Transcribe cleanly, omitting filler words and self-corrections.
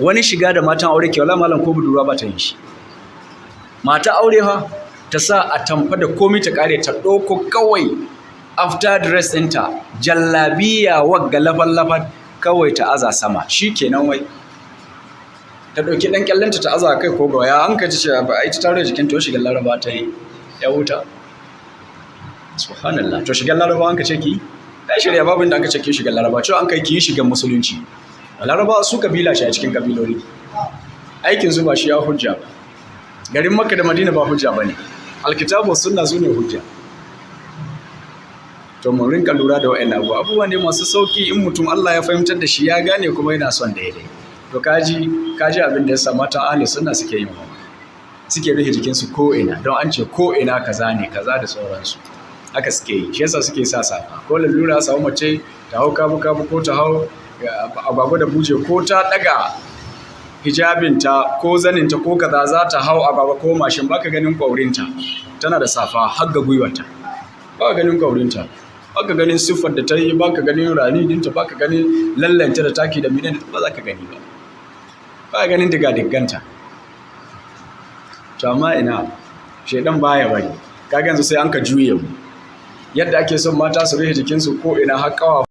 Wani shiga da matan aure ke, wala malam, ko budurwa ba ta yin shi. Mata aure ha ta sa a tamfa da komai, ta kare, ta ɗauko kawai after dress ɗinta, jallabiya wagga lafan-lafan, kawai ta aza sama, shi kenan. Wai ta ɗauki ɗan ƙyallenta ta aza kai ko ga an ka ci ba a yi ta tare jikin to shigar Laraba ta yi ya wuta. Subhanallah! To, shigar Laraba an ka ce ki ɗan shirya, babu inda an ka ce ki shigar Laraba. Cewa an kai ki yi shigar Musulunci. Laraba su kabila ce a cikin kabiloli, aikin su ba shi ya hujja ba. Garin Makka da Madina ba hujja ba ne, Alkitabu Sunna su ne hujja. To, mu rinka lura da wa'annan abubuwa. Abubuwa ne masu sauki in mutum Allah ya fahimtar da shi, ya gane kuma yana son daidai. To, kaji abin da ya sa matan ahli sunna suke yin wannan, suke rufe jikinsu ko ina, don an ce ko ina kaza ne kaza da sauransu. Haka suke yi, shi yasa suke sa safa. Ko lalura samu mace ta hau kabu kabu ko ta hau agwagwa da buje, ko ta daga hijabinta ko zaninta ko kaza, za ta hau agwagwa ko mashin, baka ganin kwaurinta. Tana da safa har ga gwiwarta, baka ganin kwaurinta, baka ganin siffar da ta yi, baka ganin rani dinta, baka ganin lallanta da taki da minan, ba za ka gani ba, ba ganin diga digganta. To, amma ina, shedan baya bari. Kaga yanzu sai an ka juye mu. Yadda ake son mata su rufe jikinsu ko ina har kawa